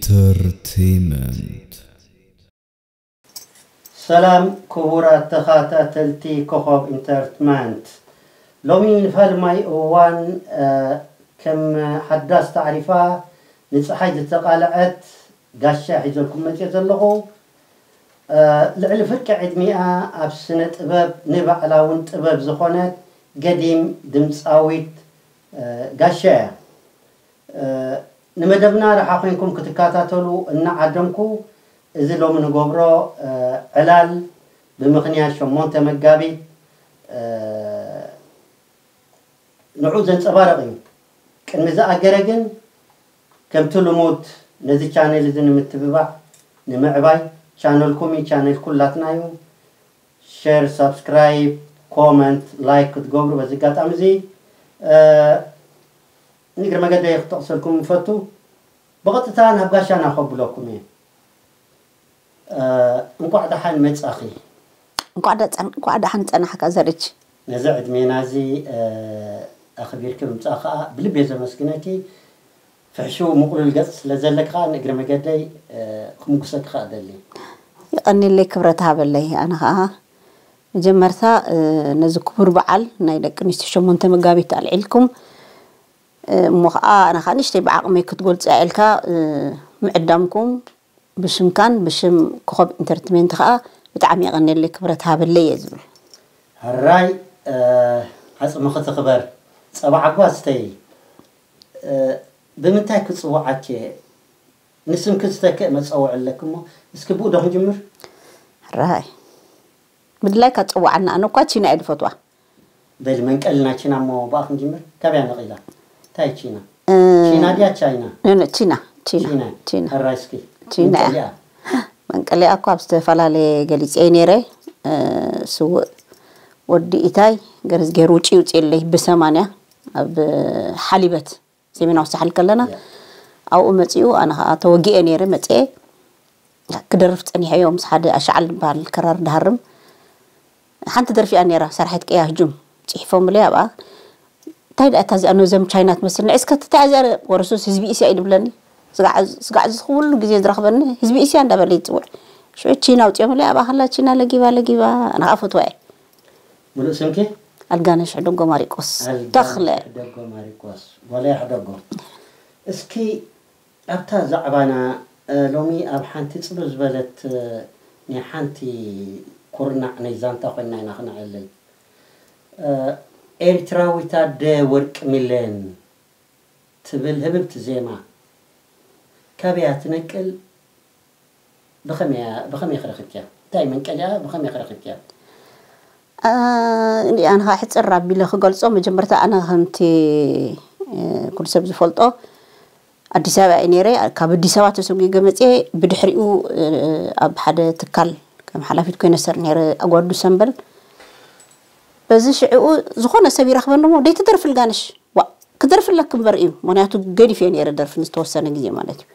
ኢንተርቴይመንት። ሰላም ክቡራት ተኸታተልቲ ኮኾብ ኢንተርትመንት፣ ሎሚ ንፋልማይ እዋን ከም ሓዳስ ታዕሪፋ ንፀሓይ ዝተቓልዐት ጋሻ ሒዘልኩም መፅኦ ዘለኹ። ልዕሊ ፍርቂ ዕድሚኣ ኣብ ስነ ጥበብ ንባዕላ እውን ጥበብ ዝኾነት ገዲም ድምፃዊት ጋሻ እያ። ንመደብና ረሓ ኮይንኩም ክትከታተሉ እናዓደምኩ፣ እዚ ሎሚ ንገብሮ ዕላል ብምኽንያት ሸሞንተ መጋቢት ንዑ ዘንፀባርቕ እዩ። ቅድሚ ዝኣገረ ግን ከምቲ ልሙድ ነዚ ቻነል እዚ ንምትብባዕ ንምዕባይ፣ ቻነልኩም እዩ፣ ቻነል ኩላትና እዩ። ሸር፣ ሳብስክራይብ፣ ኮመንት፣ ላይክ ክትገብሩ በዚ ኣጋጣሚ እዚ ንእግሪ መገደይ ክጠቕሰልኩም ንፈቱ። ብቐጥታ ናብ ጋሻና ከብለኩም እየ። እንቋዕ ደሓን መጻኺ። እንቋዕ ደሓን ጸናሕካ ዘርች። ነዚ ዕድሜና እዚ ኣኽቢርኪ ብምጻእ ከዓ ብልቤ ዘመስግነኪ። ፍሕሹው ምቕሉል ገጽ ስለ ዘለኪ ከዓ ንእግሪ መገደይ ክምጉሰኪ ከዓ እደሊ። ይቐኒለይ፣ ክብረት ሃበለይ። ኣነ ከዓ መጀመርታ ነዚ ክቡር በዓል ናይ ደቂ ኣንስትዮ ሸሞንተ መጋቢት ኣልዒልኩም፣ እሞ ከዓ ኣነ ከዓ ንእሽተይ ብዓቕመይ ክትገልጾ ኢልካ ምዕዳምኩም ብሽምካን ብሽም ኮኾብ ኢንተርትመንት ከዓ ብጣዕሚ የቐንየለይ፣ ክብረት ሃበለይ እየ ዝብል። ሕራይ ዓፅምኺ ትኽበር። ፀባ ዓጓ ስተይ። ብምንታይ ክፅውዓኪ እየ? ንስምኪ ዝተክእ መፀውዒ ኣለኪ እሞ እስኪ ብኡ ዶ ክንጅምር? ሕራይ ምድላይካ ትፅውዓና፣ ኣነ እኳ ቺና እየ ዝፈትዋ። በል መንቀልና ቺና እሞ ብኣ ክንጅምር። ካበያ ነቒላ? እንታይ ቺና? ቺና ድያ ቻይና? ኖ ኖ ቺና ቺና ቺና። ቺና። ሕራይ እስኪ ቺና እያ። መንቀሊኣ። መንቀሊኣ እኮ ኣብ ዝተፈላለየ ገሊፀ ነይረ። ስውእ ወዲ ኢታይ ገርዝ ገይሩ ውጭ ይውፅየለይ ብሰማንያ ኣብ ሓሊበት ሰሜናዊ ሳሕል ከለና ኣብኡ መፂኡ፣ ኣነ ከዓ ተወጊኤ ነይረ። መፅኤ ክደርፍ ፀኒሐ እዮ ምስ ሓደ ኣሻዓል ዝበሃል ክራር ድሃርም ሓንቲ ደርፊ እያ ነይራ፣ ሰራሒት ቀያ ህጁም ፅሒፎምለይ ኣብኣ። እንታይ ደኣ እታ እዚኣ ነዞም ቻይና ትመስል ንዕስከት እንታይ እዚኣ ወረሱስ ህዝቢ እስያ እዩ ድብለኒ። ስጋዕ እዚ ኩሉ ግዜ ዝረኽበኒ ህዝቢ እስያ እንዳበለ ይፅውዕ። ሽዑ ቺና ኣውፅኦምለይ ኣብኣ ከላ ቺና ለጊባ ለጊባ ኣነ ከዓ ፈትዋ እየ። ሙሉእ ስምኪ? ኣልጋነሽ ሕደጎ ማሪቆስ ተኽለ። ሕደጎ ማሪቆስ ጓለይ ሕደጎ። እስኪ ኣብታ ዛዕባና ሎሚ ኣብ ሓንቲ ፅብብ ዝበለት ናይ ሓንቲ ኩርናዕ ናይ ዛንታ ኮይና ኢና ክነዕልል። ኤርትራዊት ኣደ ወርቂ ሚለን ትብል ህብብቲ ዜማ ካበያ ትነቅል? ብኸመይ ብኸመይ ክረኽብክያ? እንታይ መንቀሊያ ብኸመይ ክረኽብክያ? እንዲ ኣነ ከዓ ሕፅር ኣቢለ ክገልፆ፣ መጀመርታ ኣነ ከምቲ ኩሉ ሰብ ዝፈልጦ ኣዲስ ኣበባ እየ ነይረ። ካብ ኣዲስ ኣበባ ተሰጒገ መፅየ። ብድሕሪኡ ኣብ ሓደ ትካል ከም ሓላፊት ኮይነ ሰር ነይረ፣ ኣጓዱ ሰንበል። በዚ ሽዕኡ ዝኾነ ሰብ ይረኽበኒ እሞ ደይትደርፊ ልጋነሽ ዋ ክደርፍለክ እምበር እዩ። ምክንያቱ ገዲፍ እየ ነይረ ደርፊ ንዝተወሰነ ግዜ ማለት እዩ።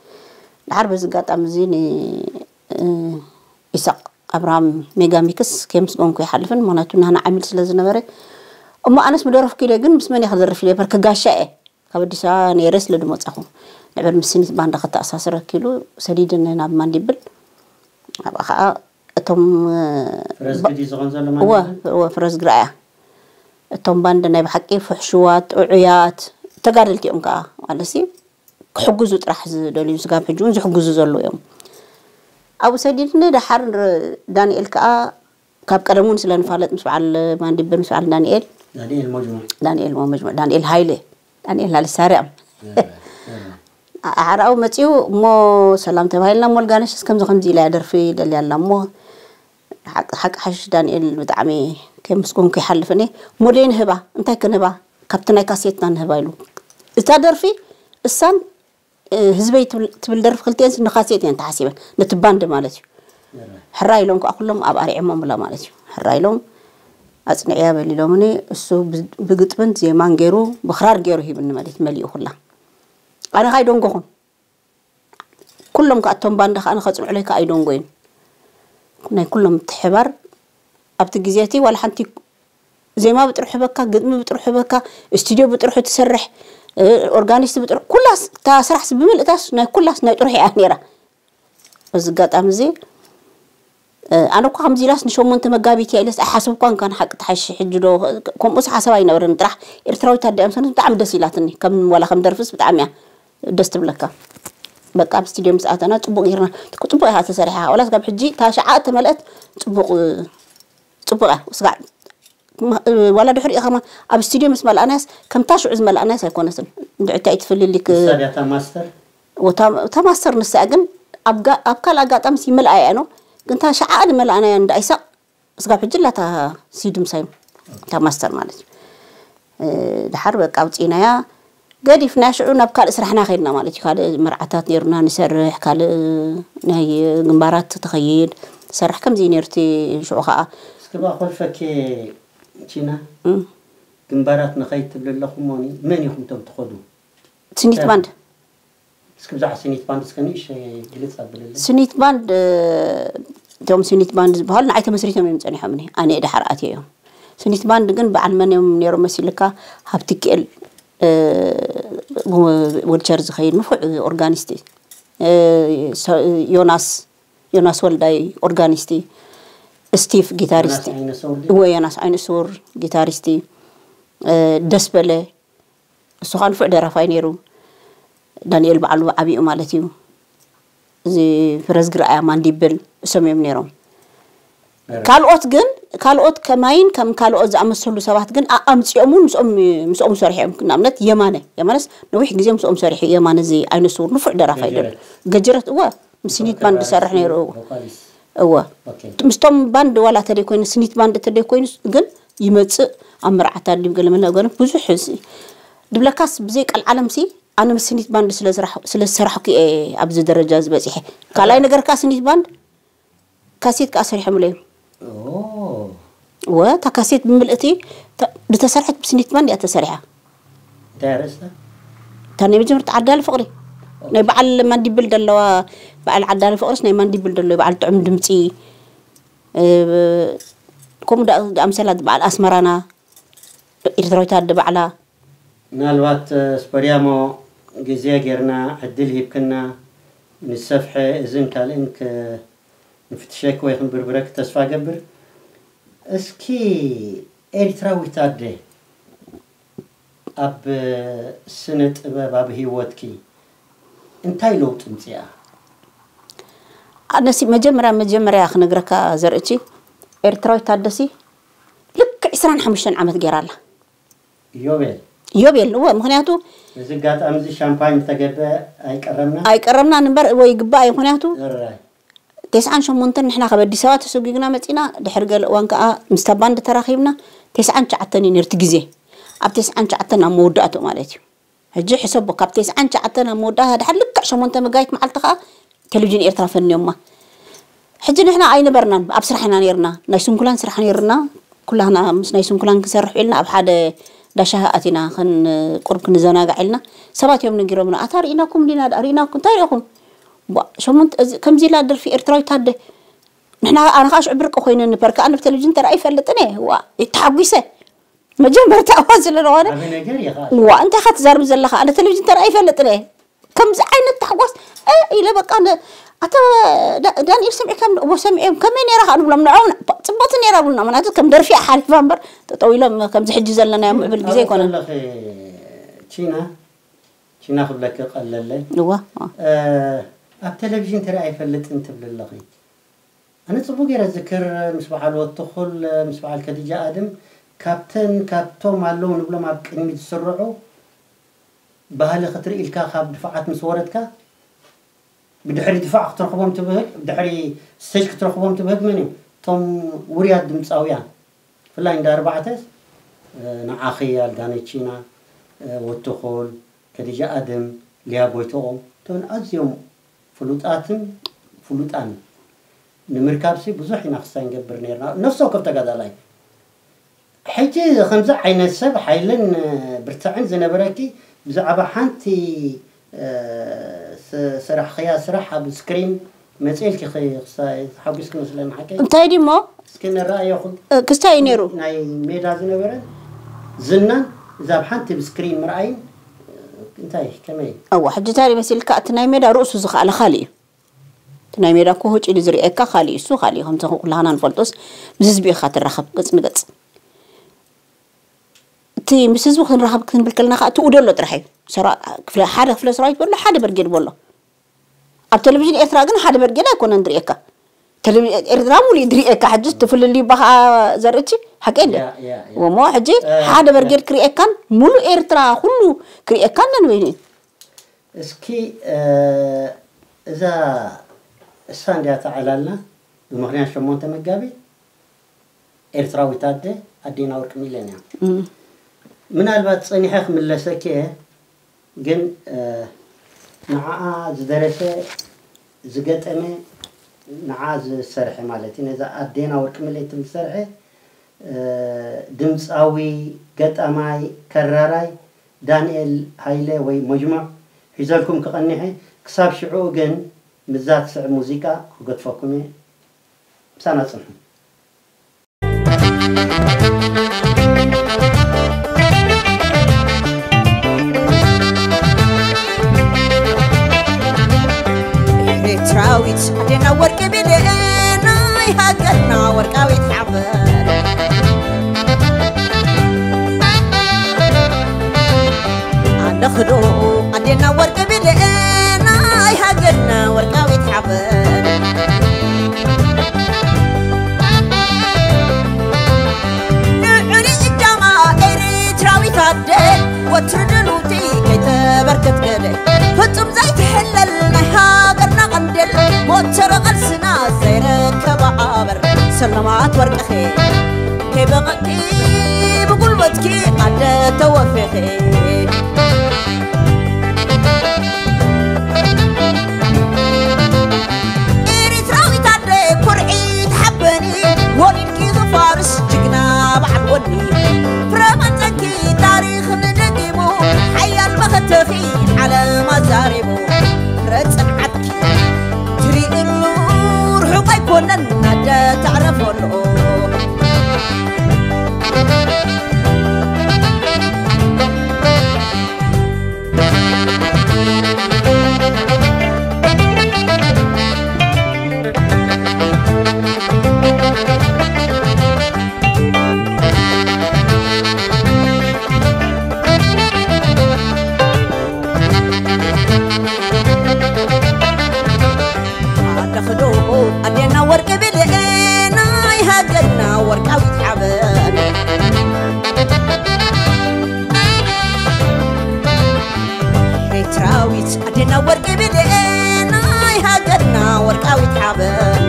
ድሓር በዚ ኣጋጣሚ እዚ ንኢሳቅ ኣብርሃም ሜጋሚክስ ከየምስገንኩ ይሓልፍን፣ ምክንያቱ ናህና ዓሚል ስለ ዝነበረ። እሞ ኣነስ ምደረፍኩ ኢለ ግን ምስ መን እየ ክደርፍ ኢለ በር ክጋሻ እየ ካብ ኣዲስ ኣበባ ነይረ ስለ ድመፃኹ ንዕበር ምስ ስኒት ባንዳ ከተኣሳስረክ ኢሉ ሰዲድኒ ናብ ማንዲብል። ኣብኣ ከዓ እቶም ፍረዝግዲ ዝኾን ዘሎ ማለት እወ፣ እወ፣ ፍረዝግራ እያ። እቶም ባንድ ናይ ብሓቂ ፍሕሹዋት፣ ጥዑያት ተጋደልቲ እዮም ከዓ ማለት ሲ ክሕግዙ ጥራሕ ዝደልዩ ስጋብ ሕጂ እውን ዝሕግዙ ዘለዉ እዮም። ኣብኡ ሰዲድኒ ደሓር ዳንኤል ከዓ ካብ ቀደም እውን ስለ ንፋለጥ ምስ በዓል ማንዲብል ምስ በዓል ዳንኤል ዳንኤል ሞጅሙዕ ዳንኤል ሞ መጅሙዕ ዳንኤል ሃይለ ዳንኤል ሃይለ ሳርያም ኣሓራኡ መፂኡ እሞ ሰላም ተባሂልና እሞ ልጋነሽስ ከምዚ ከምዚ ኢላ እያ ደርፊ ደልያ ኣላ እሞ ሓቂ ሓሽሽ ዳንኤል ብጣዕሚ ከመስገንኩ ይሓልፍ እኔ ሞዴል ንህባ እንታይ ክንህባ ካብቲ ናይ ካሴትና ንህባ ኢሉ እታ ደርፊ እሳን ህዝበይ ትብል ደርፊ ክልቲኤን ንካሴት እየን ተሓሲበን ነቲ ባንድ ማለት እዩ ሕራ ኢሎም ከዓ ኩሎም ኣብ ኣርዒሞምላ ማለት እዩ ሕራ ኢሎም ኣፅንዕያ በሊሎምኒ እሱ ብግጥምን ዜማን ገይሩ ብክራር ገይሩ ሂብኒ ማለት መሊኡ ኩላ ኣነ ካይደንጎኹን ኩሎም ከዓ እቶም ባንዳ ከዓ ንኸፅንዑለይ ከዓ ኣይደንጎይን ናይ ኩሎም ምትሕባር ኣብቲ ግዜ እቲ ዋላ ሓንቲ ዜማ ብጥርሑ በካ ግጥሚ ብጥርሑ በካ ስቱድዮ ብጥርሑ ትሰርሕ ኦርጋኒስት ብጥሩ ኩላስ እታ ስራሕስ ብምልእታስ ናይ ኩላስ ናይ ጥሩሕ እያ ነይራ። በዚ ኣጋጣሚ እዚ ኣነ እኳ ከምዚ ኢላስ ንሸሞንተ መጋቢት እያ ኢለስ ኣይሓሰብኳን። ካን ሓቂ ተሓሽ ሕጂ ዶ ከምኡስ ሓሳብ ኣይነበረን። ጥራሕ ኤርትራዊት ኣዲኣ ምሰነት ብጣዕሚ ደስ ኢላትኒ። ከም ዋላ ከም ደርፍስ ብጣዕሚ እያ ደስ ትብለካ። በቃ ኣብ ስቱድዮ ምስ ኣተና ጽቡቕ ጌርና ጽቡቕ እያ ተሰሪሓ። ዋላስ ካብ ሕጂ ታሽዓ ተመልአት ጽቡቕ ጽቡቕ እያ። ስጋዕ ዋላ ድሕሪኡ ከማን ኣብ ስቱድዮ ምስ መላእናያስ ከምታ ሽዑ ዝመላእናያስ ኣይኮነትን። እንድዕቲ ኣይትፍልልክ እሳ ድያ እታ ማስተር? እታ ማስተር ንሳ ግን ኣብ ካልእ ኣጋጣሚ ይመልኣያ እያ ነው። ግን እታ ሸዓ ዝመላእናያ እንዳ ይሳቕ ስጋብ ሕጂ ላታ ሲድምሳይ እታ ማስተር ማለት እዩ። ድሓር በቃ ኣውፂእናያ ገዲፍና ሽዑ ናብ ካልእ ስራሕና ከድና ማለት እዩ። ካልእ መርዓታት ነይሩና ንሰርሕ፣ ካልእ ናይ ግንባራት ትኸይድ ትሰርሕ ከምዚ እዩ ነይሩ እቲ ሽዑ ከዓ። እስኪ ብኣ ኮልፈኬ ቺና ግንባራት ንኸይድ ትብሊ ኣለኹም ሞኒ መን ኢኹም ቶም ትኸዱ? ስኒት ባንድ እስኪ ብዛዕባ ስኒት ባንድ እስከ ንእሽተይ ግልፅ ኣብልለይ። ስኒት ባንድ እቶም ስኒት ባንድ ዝበሃሉ ንዓይ ተመስሪቶም እዮም ፀኒሖምኒ። ኣነ እየ ደሓር ኣትየዮም። ስኒት ባንድ ግን በዓል መን እዮም ነይሮም መሲልካ? ሃብትኪኤል ዊልቸር ዝኸይድ ንፉዕ ኦርጋኒስት፣ ዮናስ ዮናስ ወልዳይ ኦርጋኒስቲ፣ ስቲፍ ጊታሪስቲ፣ እወ ዮናስ ዓይነ ስውር ጊታሪስቲ፣ ደስ በለ እሱ ከዓ ንፉዕ ደራፋይ ነይሩ። ዳንኤል በዓሉ ዓቢኡ ማለት እዩ። እዚ ፍረዝጊ ረኣያ ማንዲብል እሶም እዮም ነይሮም። ካልኦት ግን ካልኦት ከማይን ከም ካልኦት ዝኣመሰሉ ሰባት ግን ኣምፅኦም እውን ምስኦም ምስኦም ሰሪሖም። ንኣብነት የማነ የማነስ ነዊሕ ግዜ ምስኦም ሰሪሑ። የማነ እዚ ዓይነ ስውር ንፉዕ ደራፋይ ዶ ገጀረት እወ ምስ ስኒት ባንድ ዝሰርሕ ነይሩ። እወ ምስቶም ባንድ ዋላ ተደይ ኮይኑ ስኒት ባንድ ተደይ ኮይኑ ግን ይመፅእ ኣብ መርዓታት ድዩ ገለ መለ ገለ ብዙሕ ድብለካስ ብዘይ ቀልዓለም ሲ ኣነ ምስ ስኒት ባንድ ስለ ዝሰራሕኩ እየ ኣብዚ ደረጃ ዝበፂሐ። ካልኣይ ነገር ከዓ ስኒት ባንድ ካሴት ከዓ ሰሪሖምለይ እዮም። እወ እታ ካሴት ብምልእቲ ዝተሰርሐት ብስኒት ባንድ እያ ተሰሪሓ። እንታይ ኣርእስታ? እታ ናይ መጀመርታ ዓዳሊ ፍቕሪ ናይ በዓል ማንዲብል ደለዋ በዓል ዓዳሊ ፍቕርስ ናይ ማንዲብል ደሎ በዓል ጥዑም ድምፂ ከምኡ ዝኣምሰላ በዓል ኣስመራና ኤርትራዊት ኣደ ባዕላ። ምናልባት ስፖርያሞ ግዜ ጌርና ዕድል ሂብክና ንሰፍሐ እዝን ካልእን ንፍትሸኪ ወይ ክንብርብረኪ ተስፋ ገብር። እስኪ ኤርትራዊት ኣደ ኣብ ስነ ጥበብ ኣብ ህይወትኪ እንታይ ለውጢ ምፅኣ? ኣነሲ መጀመርያ መጀመርያ ክነግረካ ዘርእቺ ኤርትራዊት ኣደሲ ልክዕ ዕስራን ሓሙሽተን ዓመት ገይራ ኣላ። ዮቤል ዮቤል እወ ምክንያቱ እዚ ኣጋጣሚ እዚ ሻምፓኝ ዝተገበ ኣይቀረምና ኣይቀረምና ንበር ወይ ግባእ እዩ ምክንያቱ እራይ ተስዓን ሸሞንተን ንሕና ካብ ኣዲስ ኣበባ ተሰጒግና መፂና ድሕሪ ገለ እዋን ከዓ ምስታ ባንድ ተራኺብና ተስዓን ትሽዓተን እዩ ነርቲ ግዜ ኣብ ተስዓን ትሽዓተን ኣብ መወዳእትኡ ማለት እዩ ሕጂ ሕሰቦ ካብ ተስዓን ትሽዓተን ኣብ መወዳእታ ድሓር ልክዕ ሸሞንተ መጋቢት መዓልቲ ከዓ ቴሌቪዥን ኤርትራ ፈንዮማ ሕጂ ንሕና ኣይነበርናን ኣብ ስራሕ ኢና ነርና ናይ ስንኩላን ስራሕ ነርና ኩላህና ምስ ናይ ስንኩላን ክንሰርሕ ኢልና ኣብ ሓደ ዳሻሂ ኣቲና ቁሩብ ክንዘናጋዕ ኢልና ሰባት እዮም ነጊሮምና ኣታ ርኢናኩም ዲና ደኣ ርኢናኩም እንታይ ርኢኹም ከምዚ ኢላ ደርፊ ኤርትራዊት ኣደ ንሕና ኣነ ከዓ ሽዑ ብርቂ ኮይነ ንበር ከዓ ኣብ ቴሌቪዥን ተራእየ ይፈልጥን እየ ዋ ተሓጒሰ መጀመርታ እዋ ስለዝኾነ ኣበይ ነገር ኢኻ? ዋ እንታይ ኢኻ ትዛርብ ዘለኻ ኣነ ቴሌቪዥን ተራእየ ይፈልጥን እየ ከምዚ ዓይነት ታሕጓስ እ ኢለ በቃ ነ- ኣታ ዳ- ዳንኤል ሰሚዕካ ም- እዎ ሰሚዐ ከመይ ነይራ ከዓ ንብሎም ንዖም ባ- ፅብቕቲ ነይራ ብሉና ምክንያቱ ከም ደርፊ እያ ሓሊፋ እምበር ጠጠው ኢሎም ከምዚ ሕጂ ዘለናዮ ምዕብል ግዜ ኣይኮነን ኣለኺ ቺና ቺና ክብለኪ ቀለለይ እዋ እ፣ ኣብ ቴሌቪዥን ተሪኣ ኣይፈልጥን ትብሊ ኣለኺ ኣነ ጽቡቅ ገይረ ዝክር ምስ በዓል ወትኹል ምስ በዓል ከዲጃ ኣድም ካብተን ካብቶም ኣለዉ ንብሎም ኣብ ቅድሚት ዝስርዑ ባህሊ ክትርኢ ኢልካ ካብ ድፋዓት ምስ ወረድካ ብድሕሪ ድፋዕ ክትረኽቦም ትብህግ ብድሕሪ ስቴጅ ክትረኽቦም ትብህግ መን እዮም እቶም ውርያት ድምፃውያን ብፍላይ እንዳ ኣርባዕተስ ንዓኺ ኣልጋነቺና ወትኹል ከዲጃ ኣድም ሊያ ጎይትኦም እቶም ኣዝዮም ፍሉጣትን ፍሉጣን ንምርካብሲ ብዙሕ ኢና ክሳይ ንገብር ነርና ነፍሲ ወከፍ ተጋዳላይ ሕጂ ከምዚ ዓይነት ሰብ ሓይልን ብርትዕን ዝነበረኪ ብዛዕባ ሓንቲ ስራሕኽያ ስራሕ ኣብ ስክሪን መፅኤልኪ ክሳይ ተሓጒስኪ መስለኒ ሓቀይ እንታይ ድሞ እስኪ ንረኣዮ ክስታይ እዩ ነይሩ ናይ ሜዳ ዝነበረ ዝናን እዛ ኣብ ሓንቲ ብስክሪን ምርኣይን እንታይ ከመይ? እዋ፣ ሕጂ እንታይ መሲልካ፣ እቲ ናይ ሜዳ ርእሱ ዝኸኣለ ካልእ እዩ። እቲ ናይ ሜዳ እኮ ህጭ ኢሉ ዝርእየካ ካልእ እዩ፣ እሱ ካልእ እዩ። ከምቲ ኩላህና ንፈልጦስ፣ ምስ ህዝቢ ኢኻ ትራኸብ ገጽ ንገጽ። እቲ ምስ ህዝቢ ክንራኸብ ክንብል ከለና ከዓ ትኡ ደሎ ጥራሕ እዩ። ሰራ-፣ ክፍለ-፣ ሓደ ክፍለ ሰራዊት በሎ፣ ሓደ በርጌድ በሎ። ኣብ ቴሌቪዥን ኤርትራ ግን ሓደ በርጌድ ኣይኮነን ዝርእየካ። ቴሌቪ-፣ ኤርትራ ሙሉእ ድርእየካ። ሕጂ ትፍልልዩ ባኻ ዘርእቺ ሓቂ እንደ። ያ፣ ያ፣ ያ። ወሞ ሕጂ እ፣ ሓደ ያ። በርጌድ ክርእየካን ሙሉእ ኤርትራ ኩሉ ክርእየካን ነን ወይኒ። እስኪ፣ እ፣ እዛ እሳ እንድያ ተዓላልና ብምኽንያት ሸሞንተ መጋቢት ኤርትራዊት ኣደ ኣዴና ወርቂ ሚልዮን እያ። እም። ምናልባት ጸኒሐ ክምለሰኪ እየ፣ ግን፣ እ፣ ንዓኣ ዝደረሰ፣ ዝገጠመ፣ ንዓ ዝሰርሐ ማለት እዩ። ነዛ ኣዴና ወርቂ ሚልዮን ትብል ዝሰርሐ፣ እ፣ ድምጻዊ፣ ገጣማይ፣ ከራራይ ዳንኤል ሃይለ ወይ መጅሙዕ ሒዘልኩም ክቐንሐ። ክሳብ ሽዑ ግን ምስዛ ትስዕብ ሙዚቃ ክገድፈኩም እየ። ምሳና ጽንሑ። ኤርትራዊት ኣዴና ወርቂ ቢልኤ ናይ ሃገርና ወርቃዊት ሓበን። ኣለኽዶ ኣዴና ወርቂ ቢልኤ ናይ ሃገርና ወርቃዊት ሓበን። ንዑኒ እጃማ ኤርትራዊት ኣደ ወትሪ ድልውቲ ከይተበርከት ገለ ፍጹም ዘይትሕለል ናይ ሃገርና ቀንዴል ሞተር ቐልስና ዘይረከባ ኣበር ሰለማት ወርቅኺ ከይበቐ ብጉልበትኪ ኣደ ተወፊኺ። ኤርትራዊት ኣደ ኩርዒት ሓበኒ ወሊድኪ ክፋርስ ጅግና በዓል ወኒ ፍረ መጸኪ ታሪኽ ንደጊሙ ሓያል መኸተኺ ዓለም ኣዛሪቡ ፍረ ጽንዓትኪ ትርእሉ ርሑቕ ኣይኮነን ኣደ ተዕረፈሉ። ኣለኽዶ ኣዴና ወርቂ ብልኤ ናይ ሃገርና ወርቃዊት ሓበን። ኤርትራዊት ኣዴና ወርቂ ብልኤ ናይ ሃገርና ወርቃዊት ሓበን።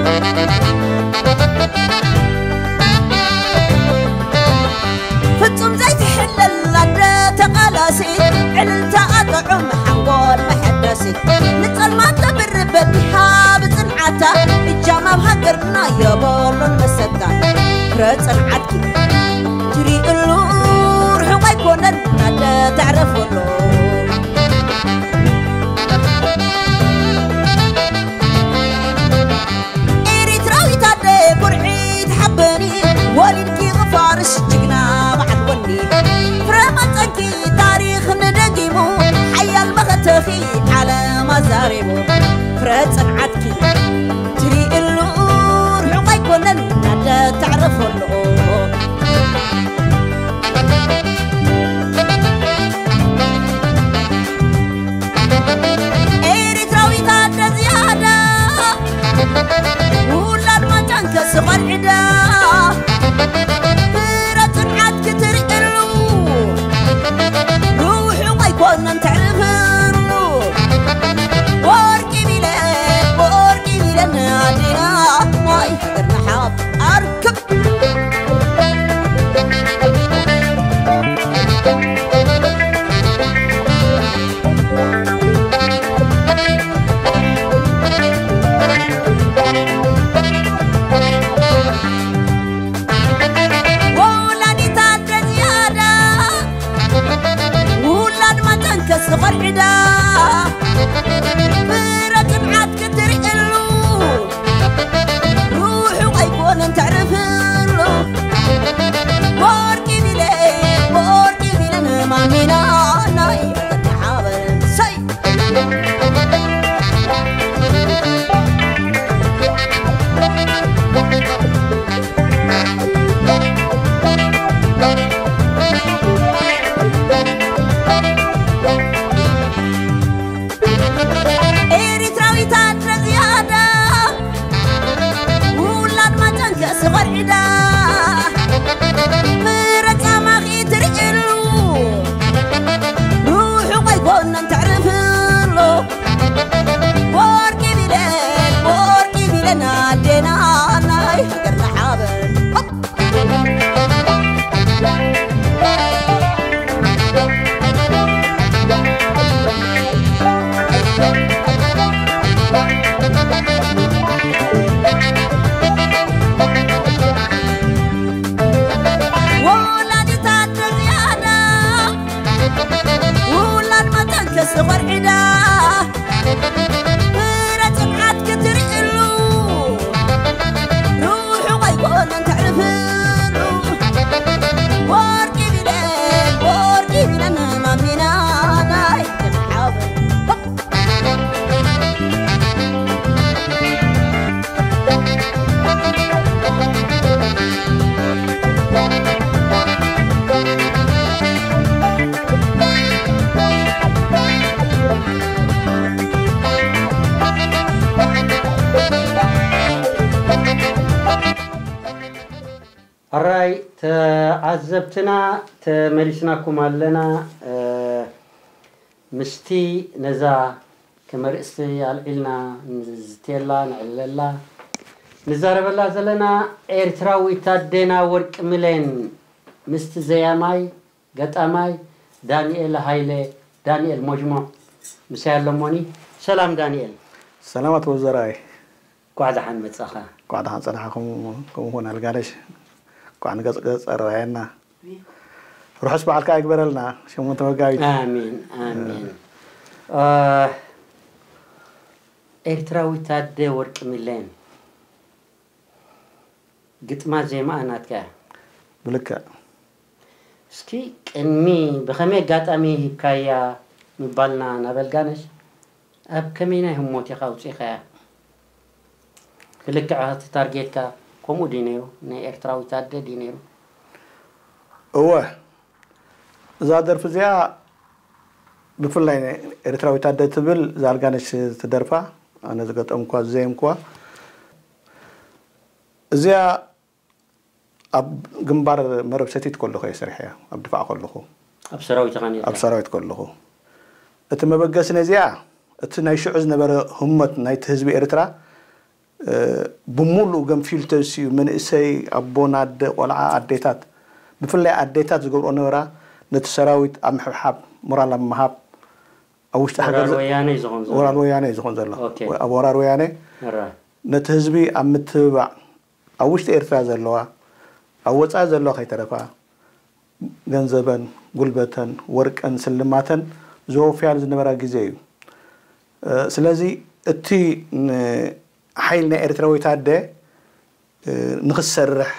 ፍጹም ዘይትሕለል ኣደ ተቓላሲት ዕልልታ ኣጥዑም ሓንጎል መሐደሲት ንጸልማት ተብርህ በዲሃ ብጽንዓታ እጃም ኣብ ሃገርና የበሉን መሰታ ፍረ ጽንዓትኪ ትሪእሉ ርሑቕ ኣይኮነን ኣደ ተዕረፈሉ። ኤርትራዊት ኣደ ኩርዒት ሓበኒ ወሊድኪ ክፋርስ ጅግና በዓል ወኒ ፍረ መጸኪ ታሪኽ ንደጊሙ ሓያል መኸተኺ ዓለም ኣዛሪቡ ፍረ ጽንዓትኪ ትሪእሉ ርሑቕ ኣይኮነን ኣደ ተዕረፈሉ። ኤርትራዊት ኣደ ዝያዳ ውላድ ማጫን ከስቐል ዕዳ ፍረ ጽንዓት ክትርእሉ ርሑቕ ኣይኮነን ተዕርፍሉ። ወርቂ ሚለ ወርቂ ተዓዘብትና፣ ተመሊስናኩም ኣለና። እ፣ ምስቲ ነዛ ከም ኣርእስቲ ኣልዒልና ንዝትየላ፣ ንዕልለላ፣ ንዛረበላ ዘለና ኤርትራዊ ታደና ወርቂ ሚሌን ምስቲ ዘያማይ ገጣማይ ዳንኤል ሃይለ፣ ዳንኤል ሞጅሞዕ፣ ምሳይ ኣሎ እሞኒ። ሰላም ዳንኤል። ሰላማት ወዘራይ። ኳዕ ደሓን መጻኻ። ኳዕ ደሓን ጸናሕኩም። ከምኡ እውን ኣልጋነሽ፣ ኳዕ ንገጽ ገጽ ኣረኣየና። ርሑስ በዓል ከኣ ይግበረልና። ሸሞንተ መጋቢት። ኣሜን፣ ኣሜን። እ፣ ኤርትራዊ ታደ ወርቂ ሚሌን። ግጥማ ዜማኣ ናትካ እያ። ብልክዕ። እስኪ ቅድሚ ብኸመይ ኣጋጣሚ ሂብካያ ምባልና ናብ ኣልጋነሽ፣ ኣብ ከመይናይ ህሞት ኢኻ ኣውጺእካያ? ብልክዕ እቲ ታርጌትካ ከምኡ ድዩ ነይሩ? ናይ ኤርትራዊ ታደ ድዩ ነይሩ? እወ፣ እዛ ደርፊ እዚኣ ብፍላይ ኤርትራዊ ታደ ትብል እዛ ኣልጋነሽ ትደርፋ፣ ኣነ ዝገጠምኳ ዝዘየምኳ፣ እዚኣ ኣብ ግንባር መረብ ሰቲት ከለኹ እየ ሰሪሐያ፣ ኣብ ድፋዕ ከለኹ። ኣብ ሰራዊት ኢኻ ነይርካ? ኣብ ሰራዊት ከለኹ። እቲ መበገሲ ነዚኣ፣ እቲ ናይ ሽዑ ዝነበረ ህሞት ናይቲ ህዝቢ ኤርትራ፣ እ፣ ብምሉኡ ገንፊሉ ተሲኡ፣ መንእሰይ፣ ኣቦን ኣደ፣ ቆልዓ፣ ኣዴታት፣ ብፍላይ ኣዴታት ዝገብርኦ ነበራ፣ ነቲ ሰራዊት ኣብ ምሕብሓብ፣ ሞራል ኣብ ምሃብ፣ ኣብ ውሽጢ ሃገር ወራር ዘ-፣ ወያነ እዩ ዝኾን ዘሎ። ወራር ወያነ እዩ ዝኾን ዘሎ። ኦኬ። ኣብ ወራር ወያነ ራ። ነቲ ህዝቢ ኣብ ምትብባዕ፣ ኣብ ውሽጢ ኤርትራ ዘለዋ፣ ኣብ ወጻኢ ዘለዋ ከይተረፋ፣ ገንዘበን፣ ጉልበተን፣ ወርቀን፣ ስልማተን ዘወፍያሉ ዝነበራ ግዜ እዩ። እ፣ ስለዚ እቲ ን-፣ ሓይሊ ናይ ኤርትራዊ ታደ፣ እ፣ ንኽትሰርሕ፣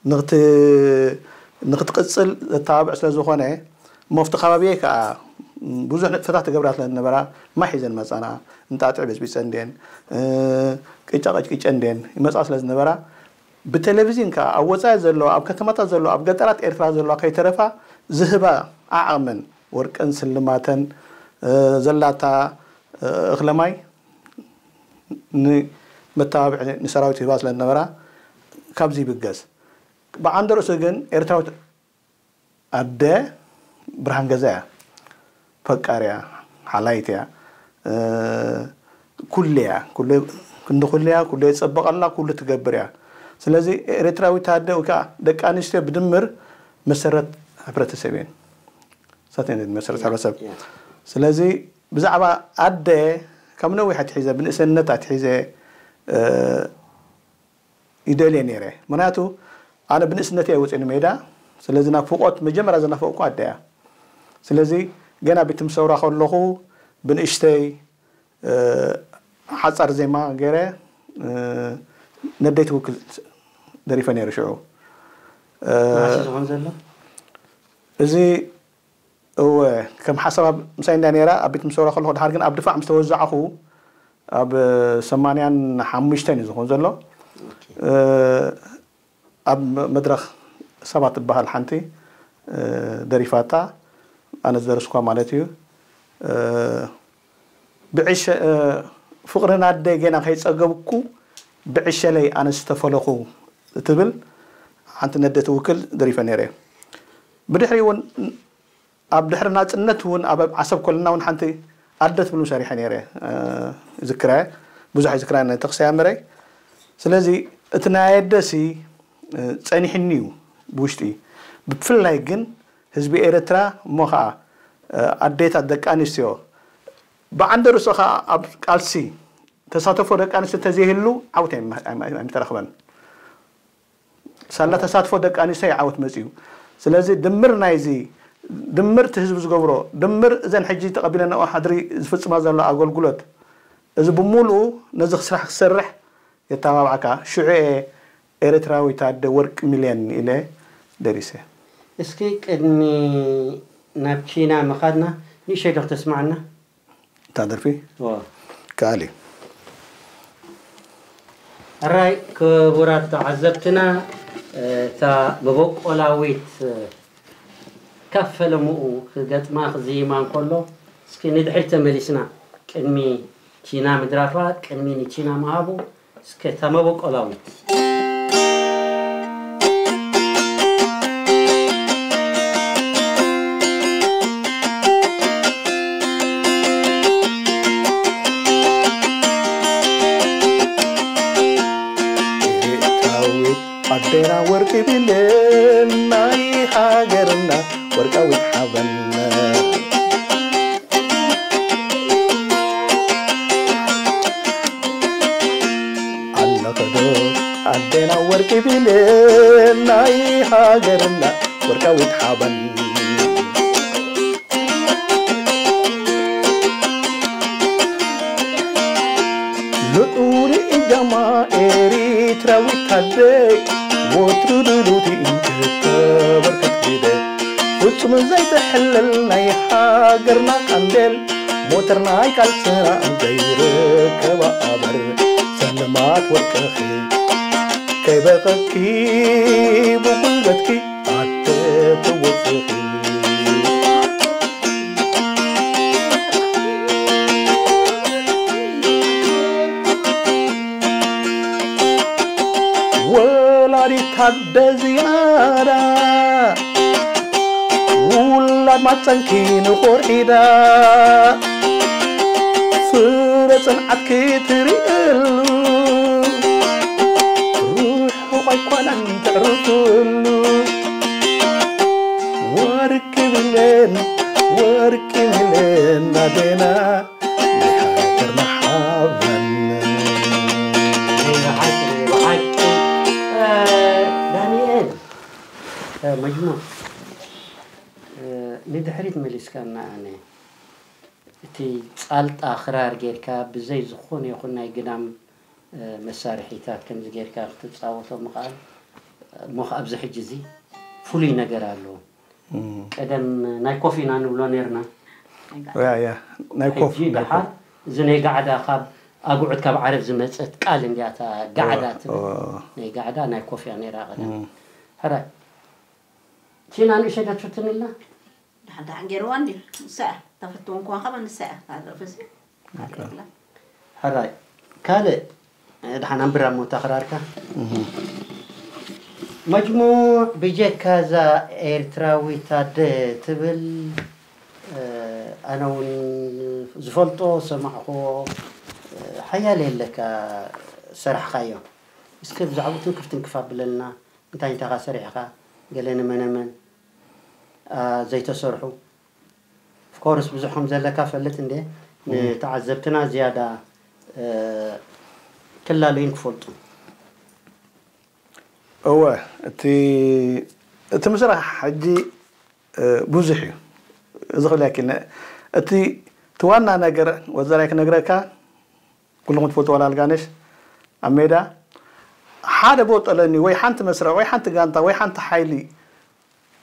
ንኽት-፣ ንኽትቕጽል ዘተባብዕ ስለ ዝኾነ፣ እሞ ኣብቲ ከባቢየ ከኣ ብዙሕ ንጥፈታት ትገብራ ስለ ዝነበራ፣ ማይ ሒዘን መጻና፣ እንጣጢዕ በጽቢጸን ድየን፣ እ፣ ቅጫ ቀጭቂጨን ድየን ይመጻ ስለ ዝነበራ፣ ብቴሌቪዝን ከኣ ኣብ ወጻኢ ዘለዋ፣ ኣብ ከተማታት ዘለዋ፣ ኣብ ገጠራት ኤርትራ ዘለዋ ከይተረፋ ዝህባ ዓቕመን፣ ወርቅን ስልማተን፣ እ፣ ዘላታ፣ እ፣ እኽለ ማይ ንመተባብዒ ንሰራዊት ይህባ ስለ ዝነበራ፣ ካብዚ ይብገስ። ብዓንደ ርእሱ ግን ኤርትራዊት ኣደ ብርሃን ገዛ እያ። ፈቃር እያ፣ ሓላይት እያ፣ እ፣ ኩሉ እያ፣ ኩሉ ክንዲ ኩሉ እያ፣ ኩሉ የጸብቐላ፣ ኩሉ ትገብር እያ። ስለዚ ኤርትራዊት ኣደ ወይ ከዓ ደቂ ኣንስትዮ ብድምር መሰረት ሕብረተሰብ እየን። ንሳተን እየን መሰረት ሕብረተሰብ። እያ። ስለዚ ብዛዕባ ኣደ ካብ ነዊሕ ኣትሒዘ፣ ብንእሰነት ኣትሒዘ፣ እ፣ ይደልየ ነይረ። ምኽንያቱ ኣነ ብንእስነት እየ ወፂአ ንሜዳ። ስለዚ ናፍቆት መጀመርያ ዝናፈቅኩ ኣደ እያ። ስለዚ ገና ቤት ምሰውራ ከለኹ ብንእሽተይ፣ እ፣ ሓፃር ዜማ ገይረ፣ እ፣ ነደይ ትውክል ደሪፈ ነይረ ሽዑ። እ፣ መዓስ እዩ ዝኾን ዘሎ? እዚ እወ፣ ከም ሓሳብ ኣብ ምሳይ እንዳ ነይራ፣ ኣብ ቤት ምሰውራ ከለኹ፣ ድሓር ግን ኣብ ድፋዕ ምስ ተወዛዕኹ፣ ኣብ ሰማንያን ሓሙሽተን እዩ ዝኾን ዘሎ። ኦኬ። እ፣ ኣብ መድረኽ ሰባት ትበሃል ሓንቲ፣ እ፣ ደሪፋታ፣ ኣነ ዝደረስኳ ማለት እዩ። እ፣ ብዕሸ-፣ እ፣ ፍቕሪ ናደይ ገና ከይጸገብኩ፣ ብዕሸለይ ኣነ ዝተፈለኹ እትብል ሓንቲ ነደ ትውክል ደሪፈ ነይረ። ብድሕሪ እውን ኣብ ድሕሪ ናጽነት እውን ኣብ ዓሰብ ኮለና እውን ሓንቲ ኣደ ትብል እውን ሰሪሐ ነይረ፣ እ፣ ይዝክራ እየ። ብዙሕ ይዝክራ ነቲ ክሳይ ኣምረይ። ስለዚ እቲ ናይ ኣደሲ፣ እ፣ ጸኒሕኒ እዩ ብውሽጢ። ብፍላይ ግን ህዝቢ ኤርትራ እሞ ኸዓ፣ እ፣ ኣዴታት ደቂ ኣንስትዮ ብዓንደ ርእሱ ኸዓ ኣብ ቃልሲ ተሳተፎ ደቂ ኣንስትዮ እንተዘይህሉ ዓወት ኣይም-፣ ኣይም-፣ ኣይም-፣ ኣይምተረኽበን። ሳላ ተሳትፎ ደቂ ኣንስትዮ እዩ ዓወት መጺኡ። ስለዚ ድምር ናይዚ፣ ድምር እቲ ህዝቢ ዝገብሮ፣ ድምር እዘን ሕጂ ተቐቢለናኦ ሓድሪ ዝፍጽማ ዘሎ ኣገልግሎት፣ እዚ ብምሉኡ ነዚ ስራሕ ክሰርሕ የተባብዓካ። ሽዑ እየ ኤርትራዊት ኣደ ወርቂ ሚልዮን ኢለ ደሪሰ። እስኪ ቅድሚ ናብ ቺና ምኻድና ንእሽተይ ዶ ክተስምዓና? እታ ደርፊ? እዎ። ከኣል እዩ። ሕራይ ክቡራት ተዓዘብትና፣ እታ መበቆላዊት ካብ ፈለምኡ ክገጥማ ክዝይማ እንከሎ፣ እስኪ ንድሕሪት ተመሊስና፣ ቅድሚ ቺና ምድራፋ፣ ቅድሚ ንቺና ምሃቡ፣ እስከ እታ መበቆላዊት። ክብልን ናይ ሃገርና ወርቃዊት ሓበን። ኣለኸዶ ኣዴና ወርቂ ቢልን ናይ ሃገርና ወርቃዊት ሓበን። ልዑል እጃማ ኤሪትራዊት ኣደይ ወትሩ ድሉቲ እንተተበርከት ግደ ፍጹም ዘይተሕለል ናይ ሃገርና ቃንዴል ሞተር ናይ ቃልስና ዘይርከባ ኣበር ሰለማት ወርቅኺ ከይበቐኪ ብጉልበትኪ ኣደ ትወፅኺ። ወላዲት ኣደ ዝያዳ ውላድ ማፀንኪ ንኾርዒዳ ፍረ ፅንዓትኪ ትርእሉ ርሑቕ ኣይኮነን ተዕርፍሉ። ወርቂ ብሌን ወርቂ ብሌን ኣዴና ናይ ሃገርና ሓበን። ብሓቂ ብሓቂ ዳንኤል መጅሙዕ ንድሕሪት መሊስካና ኣነ እቲ ጻልጣ ክራር ጌርካ ብዘይ ዝኾነ ይኹን ናይ ግዳም መሳርሒታት ከምዚ ጌርካ ክትጻወቶ ምኽኣል እሞ ኣብዚ ሕጂ እዚ ፍሉይ ነገር ኣለዎ። ቀደም ናይ ኮፊ ኢና ንብሎ ኔርና። ያ ያ ናይ ኮፍ ሕጂ ደሓር እዚ ናይ ጋዕዳ ካብ ኣጉዑት ካብ ዓረብ ዝመጸት ቃል እንዲያ እታ ጋዕዳ ትብል። ናይ ጋዕዳ ናይ ኮፍ እያ ኔራ ቀደም። ሕራይ ቲና ንእሸ ደትፍትንልና ደሓን ደሓን ገይርዋ እንዲ ንሳ እያ ተፈትዎ እንኳን ከማ ንሳ እያ ታደረፈሲ ሕራይ ካልእ ድሓን ኣንብራ ሞታ ክራርካ መጅሙዕ ብጀካ እዛ ኤርትራዊት ኣደ ትብል ኣነ እውን ዝፈልጦ ሰማዕክዎ ሓያለ የለካ ሰራሕካዮ እስከ ብዛዕባኡ ትንክፍ ትንክፍ ኣብለልና እንታይ እንታይ ኢኻ ሰሪሕኻ ገለ ንመነመን ዘይተሰርሑ ኦፍኮርስ ብዙሕ ከም ዘለካ ፈልጥ እንዴ ንተዓዘብትና ዝያዳ ክላለዩን ክፈልጡ እወ እቲ እቲ ምስራሕ ሕጂ ብዙሕ እዩ እዚ ክብለኪ እቲ እቲ ዋና ነገር ወዘራይ ክነግረካ ኩልኹም ትፈልጡ ዋላ ኣልጋነሽ ኣብ ሜዳ ሓደ ቦጠለኒ ወይ ሓንቲ መስርዕ ወይ ሓንቲ ጋንታ ወይ ሓንቲ ሓይሊ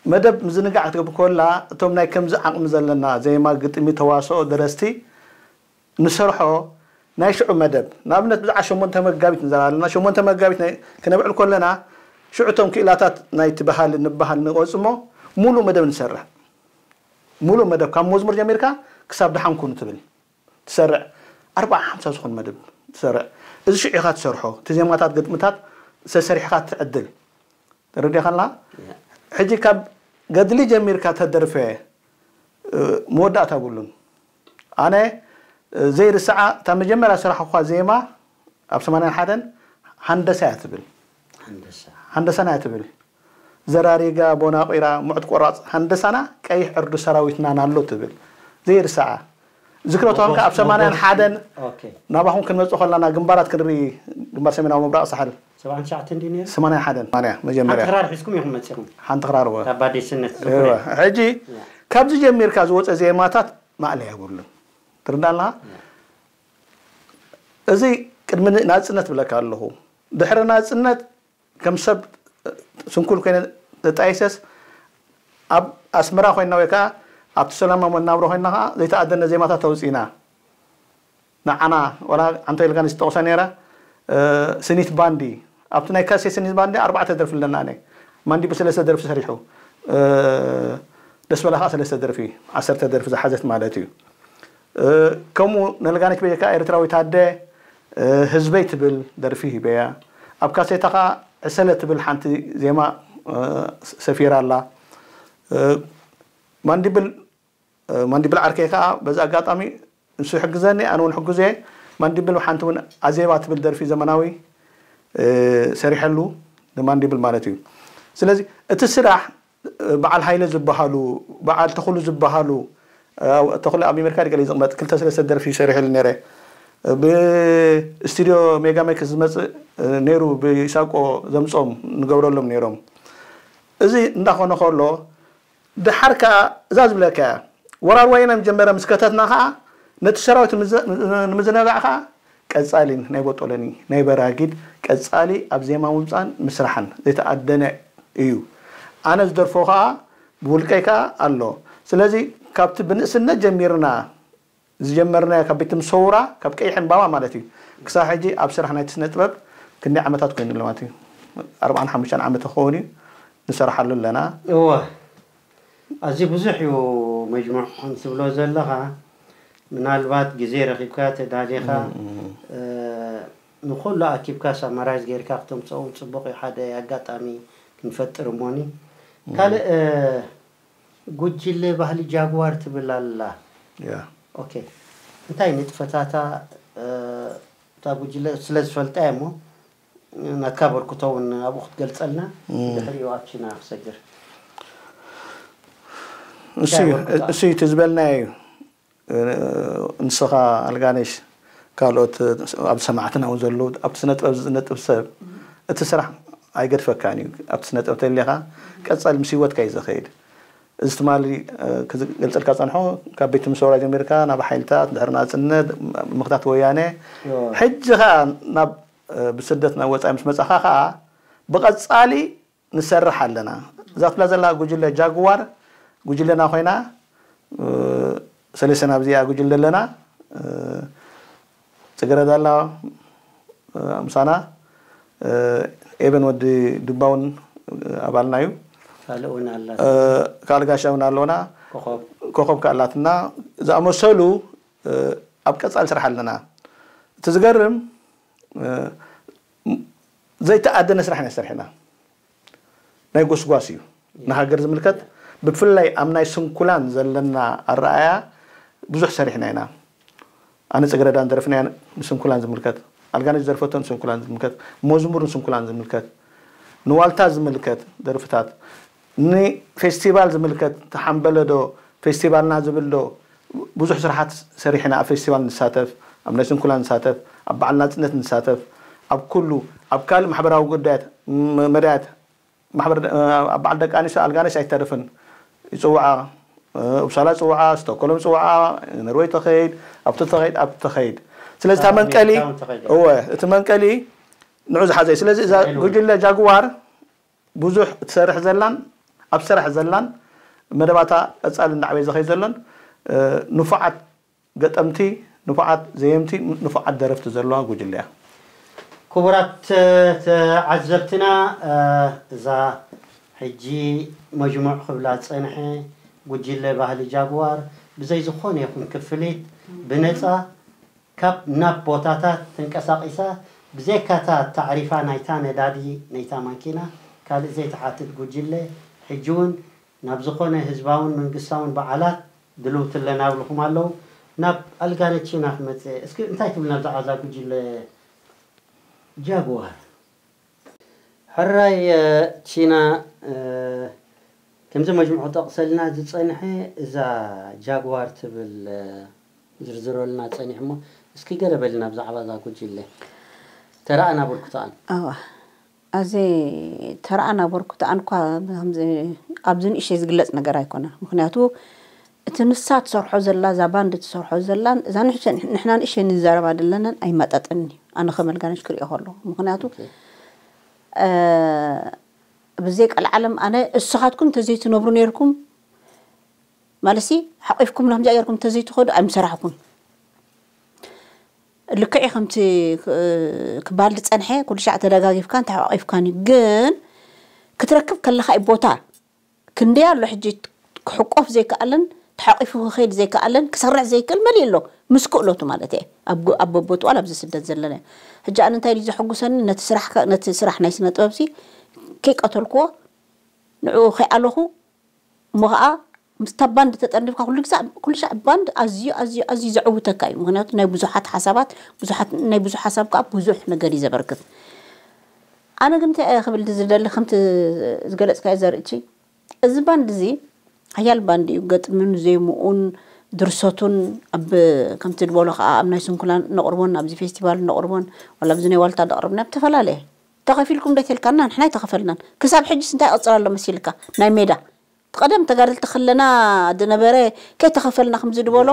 መደብ ምዝንጋዕ ክትገብር ከላ እቶም ናይ ከምዚ ዓቕሚ ዘለና ዜማ ግጥሚ ተዋስኦ ደረስቲ ንሰርሖ ናይ ሽዑ መደብ ንኣብነት ብዛዕባ ሸሞንተ መጋቢት ንዘር ኣለና ሸሞንተ መጋቢት ክነብዕል ከለና ሽዑ እቶም ክኢላታት ናይቲ ባህሊ ንበሃል ንቆጽሞ ሙሉእ መደብ ንሰርሕ ሙሉእ መደብ ካብ መዝሙር ጀሚርካ ክሳብ ደሓን ኩኑ ትብል ትሰርዕ ኣርባዓ ሓምሳ ዝኾን መደብ ትሰርዕ እዚ ሽዑ ኢኻ ትሰርሖ እቲ ዜማታት ግጥምታት ሰሰሪሕኻ ትዕድል ተረዲኻና ሕጂ ካብ ገድሊ ጀሚርካ ተደርፈ መወዳእታ ብሉን ኣነ ዘይርስዓ እታ መጀመርያ ስራሕኳ ዜማ ኣብ ሰማንያን ሓደን ሃንደሳ እያ ትብል ሃንደሳና እያ ትብል ዘራሪጋ ቦናቂራ ሙዕት ቆራፅ ሃንደሳና ቀይሕ ዕርዱ ሰራዊትና ናሎ ትብል ዘይርስዓ ዝክረቶም ከ ኣብ ሰማንያን ሓደን ናባኹም ክንመፅእ ከለና ግንባራት ክንርኢ ግንባር ሰሜናዊ ምብራቕ ሳሕል ሰብዓን ትሽዓተን ድዩ ነይሩ? ሰማንያን ሓደን ማንያ መጀመርያ ሓንቲ ክራር ሒዝኩም ኢኹም መፂኹም ሓንቲ ክራር ወ ካብ ኣዴስነት ዝኽሪ ሕጂ ካብዚ ጀሚርካ ዝወፀ ዜማታት ማእለያ የብሉን ትርዳልና እዚ ቅድሚ ናፅነት ብለካ ኣለኹ ድሕሪ ናፅነት ከም ሰብ ስንኩል ኮይነ ተጣይሰስ ኣብ ኣስመራ ኮይና ወይ ከዓ ኣብቲ ሰላማዊ መናብሮ ኮይና ከዓ ዘይተኣደነ ዜማታት ኣውፂና ንዓና ወላ ኣንቶ ኢልካ ንዝጠቕሶ ነይረ ስኒት ባንዲ ኣብቲ ናይ ካሴ ስኒት ባንዲ ኣርባዕተ ደርፊ ኣለና ኣነ ማንዲብል ሰለስተ ደርፊ ሰሪሑ ደስ በላ ከዓ ሰለስተ ደርፊ ዓሰርተ ደርፊ ዝሓዘት ማለት እዩ ከምኡ ነልጋነች በጀካ ኤርትራዊት ኣደ ህዝበይ ትብል ደርፊ ሂበያ ኣብ ካሴታ ከዓ ዕሰለ ትብል ሓንቲ ዜማ ሰፊራ ኣላ ማንዲብል ማንዲብል ዓርከይ ከዓ በዚ ኣጋጣሚ ንሱ ይሕግዘኒ ኣነ እውን ሕጉዘ ማንዲብል ሓንቲ እውን ኣዜባ ትብል ደርፊ ዘመናዊ ሰሪሐሉ ንማንዲብል ማለት እዩ ስለዚ እቲ ስራሕ በዓል ሃይለ ዝበሃሉ፣ በዓል ተኽሉ ዝበሃሉ፣ ተኽሉ ኣብ ኣሜሪካ ድቀል ዝቕመጥ ክልተ ሰለስተ ደርፊ ሰሪሕሉ ነረ። ብስቱዲዮ ሜጋሜክስ ዝመፅእ ነይሩ፣ ብኢሳቆ ዘምፆም ንገብረሎም ነይሮም። እዚ እንዳኾነ ከሎ ድሓር ከዓ እዛ ዝብለካ እያ፣ ወራር ወያነ ምስ ጀመረ ምስ ከተትና ከዓ ነቲ ሰራዊት ንምዝነጋዕ ከዓ ቀፃሊ ናይ ቦጦለኒ ናይ በራጊድ ቀፃሊ ኣብ ዜማ ምምፃን ምስራሕን ዘይተኣደነ እዩ። ኣነ ዝደርፎ ከዓ ብውልቀይ ከዓ ኣሎ። ስለዚ ካብቲ ብንእስነት ጀሚርና ዝጀመርናዮ ካብ ቤት ምሰውራ ካብ ቀይሕ ዕምባባ ማለት እዩ ክሳብ ሕጂ ኣብ ስራሕ ናይቲ ስነ ጥበብ ክንደይ ዓመታት ኮይኑ ኣሎ ማለት እዩ። ኣርባዓን ሓሙሽተን ዓመት ክኸውን እዩ ንሰርሓሉ ኣለና። እወ ኣዝዩ ብዙሕ እዩ መጅሙዕ ከም ትብሎ ዘለኻ ምናልባት ግዜ ረኺብካ ተዳሊኻ ንኩሉ ኣኪብካ ሳማራይዝ ጌርካ ክተምፅኦ እውን ፅቡቅ እዩ ሓደ ኣጋጣሚ ክንፈጥር እሞኒ ካልእ ጉጅለ ባህሊ ጃጉዋር ትብል ኣላ ኦኬ እንታይ ንጥፈታታ እታ ጉጅለ ስለ ዝፈልጣ እየ እሞ ናትካ በርክቶ እውን ኣብኡ ክትገልፀልና ድሕሪኡ ኣብችና ክሰግር እሱ እቲ ዝበልናዮ እዩ ንስኻ ኣልጋነሽ ካልኦት ኣብ ሰማዕትና እውን ዘለዉ ኣብቲ ስነ ጥበብ ዝነጥብ ሰብ እቲ ስራሕ ኣይገድፈካን እዩ ኣብቲ ስነ ጥበብ ተሊኻ ቀፀል ምስ ህይወትካ እዩ ዝኸይድ እዚ ትማሊ ክገልፀልካ ፀንሖ ካብ ቤት ምሰውራ ጀሚርካ ናብ ሓይልታት ድሕሪ ናፅነት ምክታት ወያነ ሕጂ ኸዓ ናብ ብስደት ናብ ወፃኢ ምስ መፃኻ ኸዓ ብቐፃሊ ንሰርሕ ኣለና እዛ ትብላ ዘላ ጉጅለ ጃጉዋር ጉጅለና ኮይና ሰለስተ ናብዚኣ ጉጅለ ኣለና ፅገረዳ ኣላ ምሳና ኤበን ወዲ ድባውን ኣባልና እዩ ካልእ እውን ኣላ ካልእ ጋሻ እውን ኣለውና ኮኸብ ከኣላትና ዝኣመሰሉ ኣብ ቀፃል ስራሕ ኣለና እቲ ዝገርም ዘይተኣደነ ስራሕ ኢና ዝሰርሕና ናይ ጎስጓስ እዩ ንሃገር ዝምልከት ብፍላይ ኣብ ናይ ስንኩላን ዘለና ኣረኣያ ብዙሕ ሰሪሕና ኢና ኣነ ፅግረዳን ደረፍናያ ንስንኩላን ዝምልከት ኣልጋነሽ ዝደርፈቶ ንስንኩላን ዝምልከት መዝሙር ንስንኩላን ዝምልከት ንዋልታ ዝምልከት ደርፍታት ንፌስቲቫል ዝምልከት ተሓንበለ ዶ ፌስቲቫልና ዝብል ዶ ብዙሕ ስራሓት ሰሪሕና ኣብ ፌስቲቫል ንሳተፍ ኣብ ናይ ስንኩላን ንሳተፍ ኣብ በዓል ናፅነት ንሳተፍ ኣብ ኩሉ ኣብ ካልእ ማሕበራዊ ጉዳያት መዳያት ማሕበር ኣብ በዓል ደቂ ኣንስትዮ ኣልጋነሽ ኣይተርፍን ይፅውዓ ኡፕሳላ ፅውዓ ስቶኮሎም ፅውዓ ነርወይ ተኸይድ ኣብቲ ተኸይድ ኣብቲ ተኸይድ ስለዚ እታ መንቀሊ እወ እቲ መንቀሊ ንዑ ዝሓዘ እዩ ስለዚ እዛ ጉጅለ ጃግዋር ብዙሕ ትሰርሕ ዘላን ኣብ ስራሕ ዘላን መደባታ ቀፃሊ እንዳዕበየ ዝኸይድ ዘሎን ንፉዓት ገጠምቲ ንፉዓት ዘየምቲ ንፉዓት ደረፍቲ ዘለዋ ጉጅለ እያ። ክቡራት ተዓዘብትና እዛ ሕጂ መጅሙዕ ክብላ ዝፀንሐ ጉጅለ ባህሊ ጃጉዋር ብዘይ ዝኾነ ይኹን ክፍሊት ብነፃ ካብ ናብ ቦታታት ተንቀሳቒሳ ብዘይካታ ታዕሪፋ ናይታ ነዳዲ ናይታ ማኪና ካልእ ዘይትሓትት ጉጅለ ሕጂ እውን ናብ ዝኾነ ህዝባውን መንግስታውን በዓላት ድልውቲ ኣለና ይብልኹም ኣለዉ። ናብ ኣልጋነቺና ክመፅእ እስኪ እንታይ ትብል ናብዛ ዓዛ ጉጅለ ጃግዋር? ሕራይ ቺና ከምዚ መጅሙዑ ጠቕሰልና ዝፀንሐ እዛ ጃግዋር ትብል ዝርዝረልና ፀኒሑ እሞ እስኪ ገለ በልና ብዛዕባ እዛ ጉጅለ ተረኣን ኣበርክቶኣን። እዋ ኣዚ ተረኣን ኣበርክቶኣን እኳ ኣብዚ ንእሽተይ ዝግለፅ ነገር ኣይኮነን። ምክንያቱ እቲ ንሳ ትሰርሖ ዘላ እዛ ባንድ ትሰርሖ ዘላን እዛ ንሕና ንእሽተይ ንዛረባ ዘለናን ኣይመጣጠን እዩ ኣነ ከም ኣልጋነሽ ክሪኦ ከለኹ ምክንያቱ ብዘይ ቀልዓለም ኣነ እስኻትኩም እንተዘይትነብሩ ነይርኩም ማለትሲ ሓቂፍኩም ናምዚኣ ጌርኩም እንተዘይትኸዱ ኣይምሰራሕኩን። ልክዕ ከምቲ ክበሃል ዝፀንሐ ኩሉ ሻዕ ተደጋጊፍካን ተሓቋቒፍካን እዩ። ግን ክትረክብ ከለኻ እዩ ቦታ ክንደይ ኣሎ ሕጂ ክሕቆፍ ዘይከኣለን ተሓቂፉ ክኸይድ ዘይከኣለን ክሰርሕ ዘይክእል መሊእ ኣሎ ምስ ክእለቱ ማለት እየ ኣብ በቦትዋል ኣብዚ ስደት ዘለና ሕጂ ኣነ እንታይ ድዩ ዘሐጉሰኒ ነቲ ስራሕ ናይ ስነ ጥበብሲ ከይቀተልክዎ ንዕኡ ከይኣለኹ እሞ ኸዓ ምስታ ባንድ ተጠርኒፍካ ኩሉ ግዜ ኩሉ ሻዕ ባንድ ኣዝዩ ኣዝዩ ኣዝዩ ዘዕውተካ እዩ ምክንያቱ ናይ ብዙሓት ሓሳባት ብዙሓት ናይ ብዙሕ ሓሳብ ከዓ ብዙሕ ነገር እዩ ዘበርክት ኣነ ግን እንታይ እየ ክብል ዝደሊ፣ ከምቲ ዝገለጽካዮ ዘርእቺ፣ እዚ ባንድ እዚ ሓያል ባንድ እዩ። ገጥምን ዜምኡን ድርሰቱን ኣብ፣ ከምቲ ዝበሎ ከዓ ኣብ ናይ ስንኩላን ነቕርቦን ኣብዚ ፌስቲቫል ነቕርቦን ዋላ ኣብዚ ናይ ዋልታ ደቕርብና ብተፈላለየ ተኸፊልኩም ዶ ተልካና፣ ንሕና ኣይተኸፈልናን። ክሳብ ሕጅስ እንታይ ይቕጽል ኣሎ መሲልካ? ናይ ሜዳ ቀደም ተጋደልቲ ከለና ዝነበረ ከይተኸፈልና ከምዚ ዝበሎ፣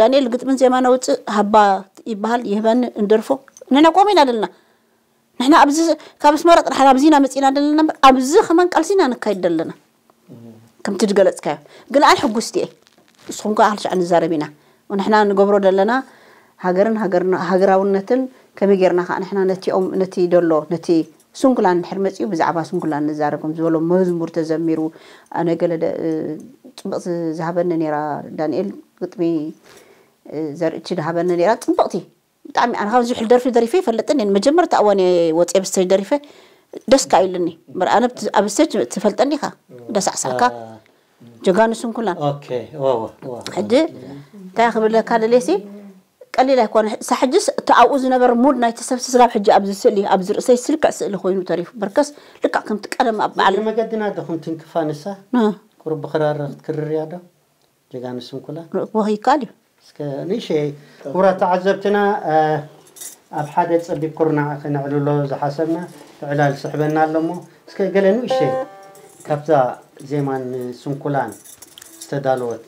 ዳንኤል ግጥምን ዜማ ነውፅእ ሃባ ይበሃል፣ ይህበኒ እንደርፎ። ንሕና ከምኡ ኢና ደልና። ንሕና ኣብዚ ካብ ኣስመራ ጥራሕ ናብዚ ኢና መፂና ደለና እምበር ኣብዚ ከማን ቃልሲ ኢና ነካይድ ደለና። ከምቲ ዝገለፅካዮ ግን ኣነ ሕጉስቲ እየ። ንስኹም ከኣ ካልሻዕ ንዛረብ ኢና። ንሕና ንገብሮ ደለና ሃገርን ሃገርና-፣ ሃገራውነትን ከመይ ጌርና ከኣ ንሕና ነቲኦም፣ ነቲ ደሎ፣ ነቲ ስንኩላን እንድሕር መጺኡ ብዛዕባ ስንኩላን ንዛረብ ከም ዝበሎ መዝሙር ተዘሚሩ፣ ኣነ ገለ ደ-፣ ጽብቕቲ ዝሃበኒ ነይራ ዳንኤል፣ ግጥሚ ዘርእቺ ዝሃበኒ ነይራ ጽብቕቲ። ብጣዕሚ ኣነ ካብ ዝሕል ደርፊ ደሪፈ ይፈልጥን እየ። መጀመርታ እዋን እየ ወፂአ ብስተጅ ደሪፈ ደስ ከኣ ኢሉኒ። እምበር ኣነ ብት-፣ ኣብ ስተጅ ትፈልጠኒ ኢኻ። ደሳዕሳዕካ ጀጋኑ ስንኩላን። ኦኬ፣ እወ፣ እወ፣ እወ። ሕጂ እንታይ ክብለካ ደልየ ሲ፣ ቀሊል ኣይኮነ። እሳ ሕጅስ እቲ ኣብኡ ዝነበረ ሙድ ናይቲ ሰብ ስጋብ ሕጂ ኣብዚ ስእሊ፣ ኣብዚ ርእሰይ ስልክዕ ስእሊ ኮይኑ ተሪፉ። በርከስ ልክዕ ከምቲ ቀደም ኣብ በዓል እግሪ መገድና ዶ ክንትንክፋ ንሳ? እ። ቁሩብ ብኽራር ክትክርር እያ ዶ? ጀጋኑ ስንኩላን። ርክቦ ይከኣል እዩ። እስከ ንእሽተይ ክቡራት ተዓዘብትና፣ እ፣ ኣብ ሓደ ጸቢብ ኩርናዕ ከነዕልሎ ዝሓሰብና ዕላል ስሕበና ኣሎ እሞ፣ እስከ ገለ ንእሽተይ ካብዛ ዜማን ስንኩላን ዝተዳለወት።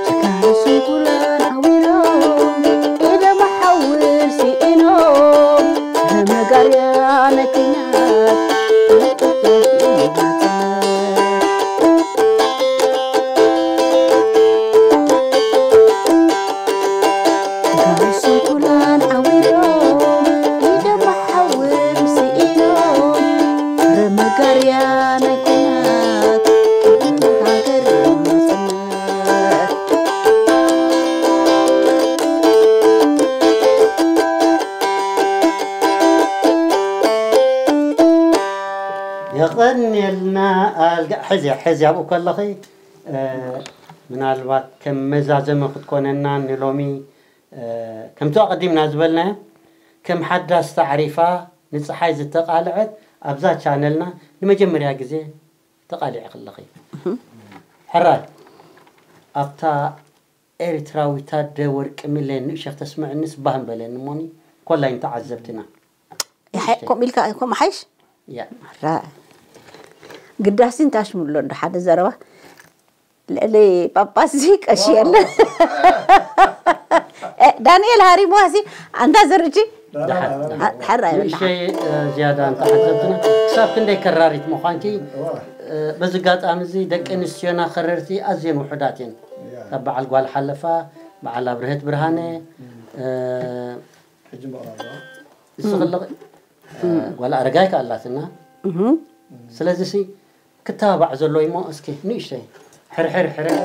ጀጋኑ ስንኩላን ዓዊሮም፣ ኢዶም ሓውር ስኢኖም፣ መጋርያ ናይ ኲናት ጀጋኑ ስንኩላን ዓዊሮም፣ ኢዶም ሓውር ስኢኖም፣ መጋርያ ናይ ኲናት ሃገር ናጽነት። የቐንየልና ኣልጋ-፣ ሕዚ፣ ሕዚ ኣብኡ ከለኺ፣ እ፣ ምናልባት ከም መዛዘሚ ክትኮነና ንሎሚ፣ እ፣ ከምቲ ኣቐዲምና ዝበልናዮ፣ ከም ሓዳስ ኣዕሪፋ ንፀሓይ ዝተቓልዐት ኣብዛ ቻነልና ንመጀመርያ ግዜ ተቓሊዕኺ ኣለኺ። ሕራይ፣ ኣብታ ኤርትራዊት ኣደ ወርቂ ሚሌን ንእሸ ክተስምዕንስ ባህ ምበለኒ እሞኒ፣ ኮላይ ንተዓዘብትና። ይሓ-፣ ከምኡ ኢልካ፣ ከምኡ ሓይሽ? ያ። ራ-፣ ግዳሲ እንታይ ሽሙ ኣሎ እንዶ ሓደ ዘረባ? ልዕሊ ጳጳስ እዚ ቀሺ የለ። እ፣ ዳንኤል ሃሪምዋ ሲ፣ ኣንታ ዘርጂ? ደሓን፣ ደሓን። ሓራ ይበላ። ንእሽተይ፣ እ፣ ዝያዳ እንተዓዘብትና፣ ክሳብ ክንደይ ከራሪት ምዃንኪ፣ እ፣ በዚ ኣጋጣሚ እዚ ደቂ ኣንስትዮና ከረርቲ ኣዝየን ውሑዳት እየን። ያ። ካብ በዓል ጓል ሓለፋ፣ በዓል ኣብርሀት ብርሃነ፣ እ፣ ሕጂ መቕረባ። ንስኺ ኣለኺ፣ እ፣ ጓል ኣረጋይ ከኣ ኣላትና። እህ። ስለዚ ሲ፣ ክተባባዕ ዘለዎ እሞ እስኪ ንእሽተይ ሕርሕር ሕርሕር።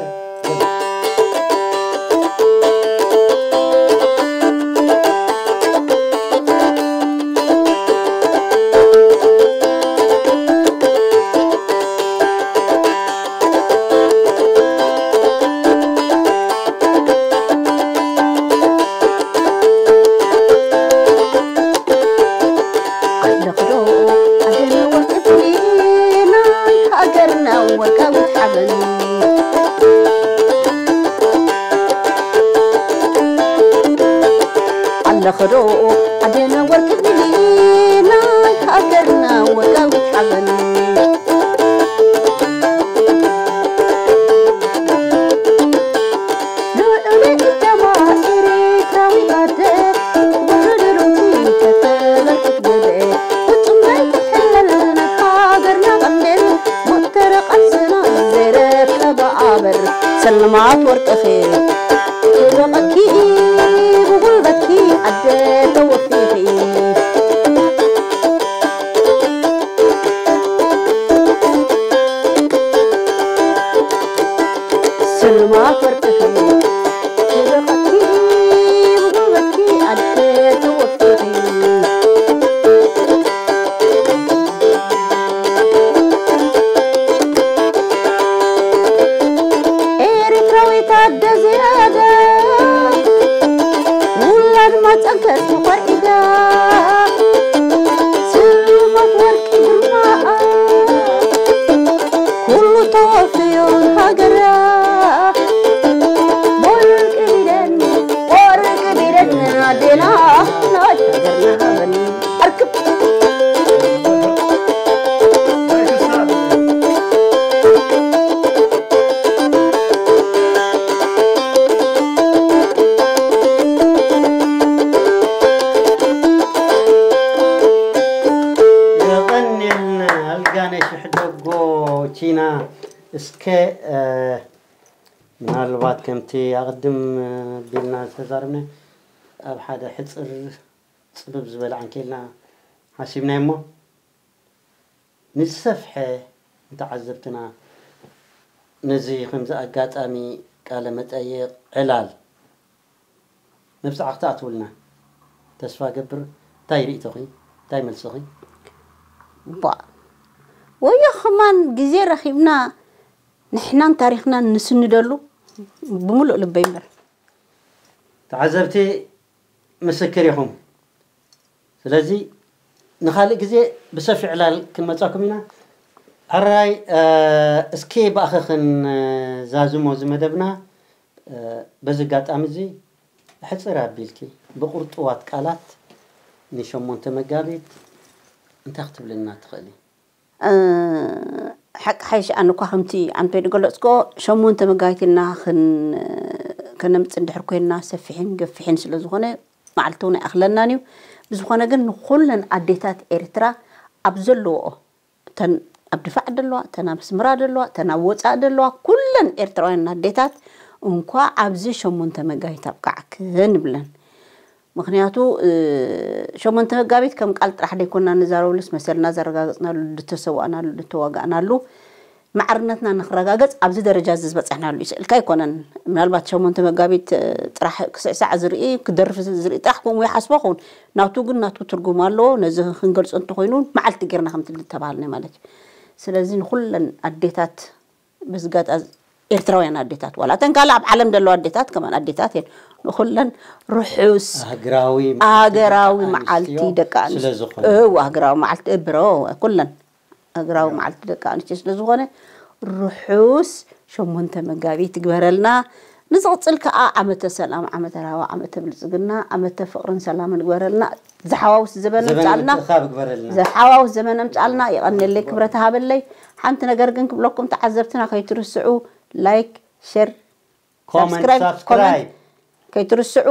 ኣለኽዶ ኣደና ወርቂ ፍሊ ናይ ሃገርና ወርቃዊት ሓበን። ኣለኽዶ ኣደና ወርቂ ፍሊ ናይ ሃገርና ወርቃዊት ሓበን። ልዑል ከተማ ኤርትራዊ ኣደ፣ ውሕድ ርኡቲ ከተበርክት ገለ፣ ፍጹም ዘይትሕለል ናይ ሃገርና ቀንዴል፣ ሞተር ቃልስና ዘይረከበ ኣበር፣ ስልማት ወርቅኺ ክወቐኪ፣ ብጉልበትኪ ኣደ ተወፊኺ። ስልማት ወርቅኺ ክበቐኪ፣ ብጉልበትኪ ኣደ ተወፊኺ። ኣነ ሽሕደጎ ቺና እስከ ምናልባት ከምቲ ኣቕድም ቢልና ዝተዛረብና ኣብ ሓደ ሕፅር ፅብብ ዝበለ ዓንኬልና ሓሲብና እሞ ንዝሰፍሐ ንተዓዘብትና ነዚ ከምዚ ኣጋጣሚ ቃለ መጠየቕ ዕላል መብጻዕቲ ኣትውልና ተስፋ ገብር። እንታይ ርእቶኺ? እንታይ መልስኺ? ቧ ወዮ ኸማን ግዜ ረኺብና ንሕናን ታሪኽናን ንስንደሉ ብምሉእ ልበይ እምበር። ተዓዘብቲ ምስክር ኢኹም። ስለዚ ንኻልእ ግዜ ብሰፊሕ ዕላል ክንመጻኩም ኢና። ሕራይ እስኪ ብኣኸ ክንዛዝሞ እዚ መደብና። በዚ ኣጋጣሚ እዚ ሕፅር ኣቢልኪ ብቁርጥዋት ቃላት ንሸሞንተ መጋቢት እንታይ ክትብልና ትኽእሊ? ሓቂ ሓይሽ ኣነ እኳ ከምቲ ኣንቶይ ዝገለፅኮ ሸሞንተ መጋቢት ኢልና ከነምፅ እንድሕር ኮይንና ሰፊሕን ገፊሕን ስለዝኾነ መዓልቲ እውን ኣይኣኽለናን እዩ። ብዝኾነ ግን ንኩለን ኣዴታት ኤርትራ ኣብ ዘለዎኦ እተን ኣብ ድፋዕ ደለዋ እተን ኣብ ኣስመራ ደለዋ እተን ኣብ ወፃእ ደለዋ ኩለን ኤርትራውያን ኣዴታት እንኳዕ ኣብዚ ሸሞንተ መጋቢት ኣብቃዕክን ንብለን። ምክንያቱ ሸሞንተ መጋቢት ከም ቃል ጥራሕ ደይኮና ንዛረበሉስ መሰልና ዘረጋገፅናሉ ዝተሰዋእናሉ ዝተዋጋእናሉ ማዕርነትና ንክረጋገፅ ኣብዚ ደረጃ እዚ ዝበፀሕናሉ እዩ ስእልካ ኣይኮነን። ምናልባት ሸሞንተ መጋቢት ጥራሕ ክስዕሳዕ ዝርኢ ክደርፍ ዝርኢ ጥራሕ ከምኡ ይሓስቦ ኸውን። ናቱ ግን ናቱ ትርጉም ኣለዎ። ነዚ ክንገልፆ እንተኮይኑ መዓልቲ ጌርና ከምቲ ዝተባሃልናይ ማለት እዩ። ስለዚ ንኩለን ኣዴታት በዝጋጣ ኤርትራውያን ኣዴታት ዋላ እተን ካልእ ኣብ ዓለም ዘለዋ ኣዴታት ከማን ኣዴታት እየን። ንኩለን ርሑስ ሃገራዊ ሃገራዊ መዓልቲ ደቂ ኣንስትዮ ስለዝኾነ እው ሃገራዊ መዓልቲ እብሮ ኩለን ሃገራዊ መዓልቲ ደቂ ኣንስትዮ ስለዝኾነ ርሑስ ሸሞንተ መጋቢት ይግበረልና። ንዝቕፅል ከዓ ዓመተ ሰላም ዓመተ ራህዋ ዓመተ ብልፅግና ዓመተ ፍቕርን ሰላምን ይግበረልና። ዝሓዋውስ ዘበን ዘበን ኣምፃልና ምትእኻብ ግበረልና። ዝሓዋውስ ዘመን ኣምፃልና። የቐንየለይ ክብረት ሃበለይ። ሓንቲ ነገር ግን ክብለኩም ተዓዘብትና ከይትርስዑ ላይክ ሸር ኮመንት ሳብስክራይብ ሳብስክራይብ ከይትርስዑ።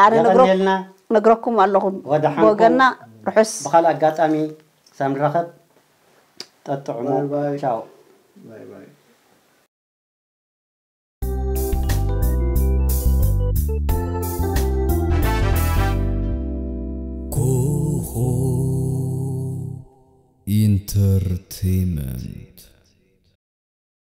ኣነ ነግሮ የቐንየልና። ነግረኩም ኣለኹም ወደ ሓንኩም ብወገና ርሑስ ብካልእ ኣጋጣሚ ክሳብ ንራኸብ ጠጥዕሙ። ባይ ባይ። ቻው። ባይ ባይ። Coco Entertainment.